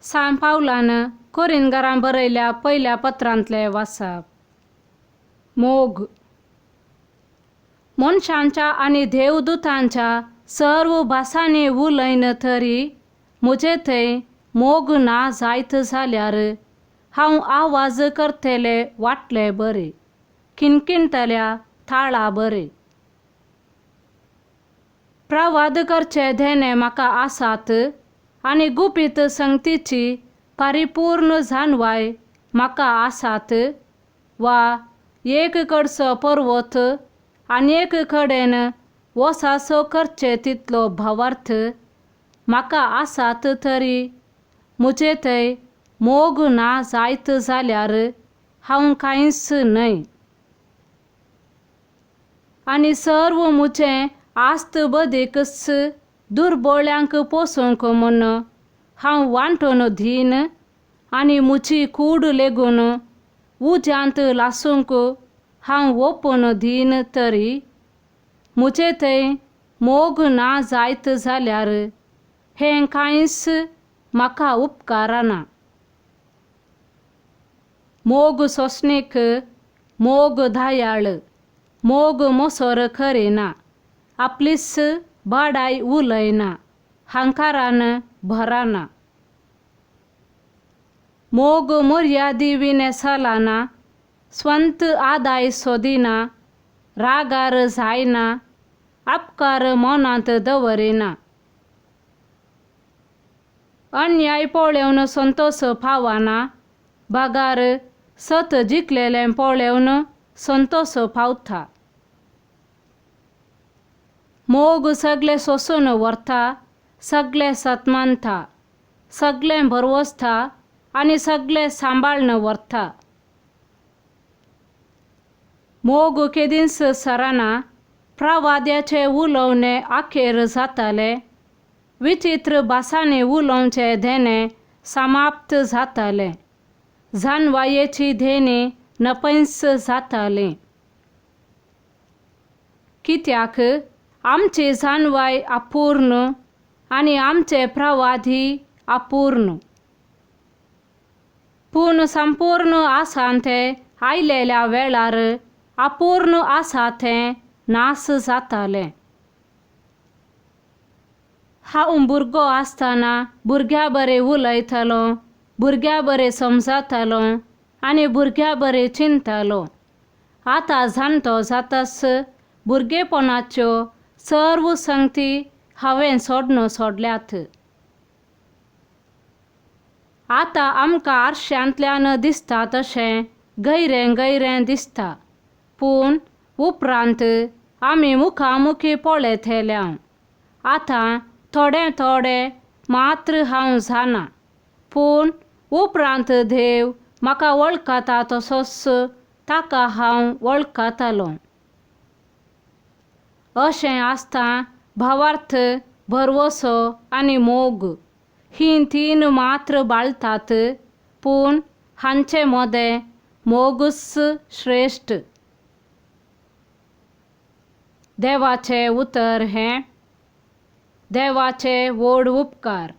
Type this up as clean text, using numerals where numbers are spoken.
सांत पावलान कोरिनगारां बरयल्या पयल्या पत्रांतलें वाचप. मोग. मनशांच्या आनी देवदुतांच्या सर्व भासांनी उलयन तरी म्हजे थंय मोग ना जायत जाल्यार हांव आवाज करतले वाटले बरे, किणकिणटल्या ताळा बरे. प्रवाद करचे देणे म्हाका आसात आनी गुपीत संगतीची परिपूर्ण जाणवाय म्हाका आसात वा एक कडचो पर्वत आनी एक कडेन वसासो करचे तितलो भावार्थ म्हाका आसात तरी म्हजे थंय मोग ना जायत जाल्यार हांव कांयच न्हय. आनी सर्व म्हजें आस्त बदीकच दुर्बोळ्यांक पोसूंक म्हूण हांव वांटून दीन आनी म्हजी कूड लेगून उज्यांत लासूंक हांव ओपून दीन तरी म्हजे थंय मोग ना जायत जाल्यार हें कांयच म्हाका उपकारना. मोग सोंसणीक, मोग दयाळ, मोग मोसोर करिना, आपलीच बडाय उलयना, हंकारान भरना. मोग मर्यादी विणे चलना, स्वंत आदाय सोदिना, रागार जायना, अपकार मनांत दवरिना. अन्याय पळोवन संतोश पावना, बगार सत जिखलेलें पळोवन संतोश पावता. मोग सगलें सोंसून व्हरता, सगलें सतमानता, सगलें भरवसता आनी सगलें सांबाळून व्हरता. मोग केदींच सरना, प्रवाद्याचें उलोवणें अखेर जातालें, विचित्र भासांनी उलोवचें देणें समाप्त जातालें, जाणवायेची देणी नपयंच जाताली. कित्याक आमची जाणवाय अपूर्ण आनी आमचे प्रवादी अपूर्ण. पूण संपूर्ण आसा तें आयलेल्या वेळार अपूर्ण आसा तें नास जातालें. हांव भुरगो आसतना भुरग्या बरें उलयतालो, भुरग्या बरें समजतालो आनी भुरग्या बरें चिंततालो. आतां जाणटो जाताच भुरगेपणाच्यो सर्व संगती हांवें सोडून सोडल्यात. आतां आमकां आरशांतल्यान दिसता तशें गैरें गैरें दिसता, पूण उपरांत आमी मुखामुखी पळयतले. आतां थोडें थोडें मात्र हांव जाणा, पूण उपरांत देव म्हाका वळखता तसोच ताका हांव वळखतलो. अशें आसता भावार्थ, भरवसो आनी मोग हीं तीन मात्र बाळतात, पूण हांचे मदें मोगूच श्रेश्ठ. देवाचें उतर हें देवाचे व्हड उपकार.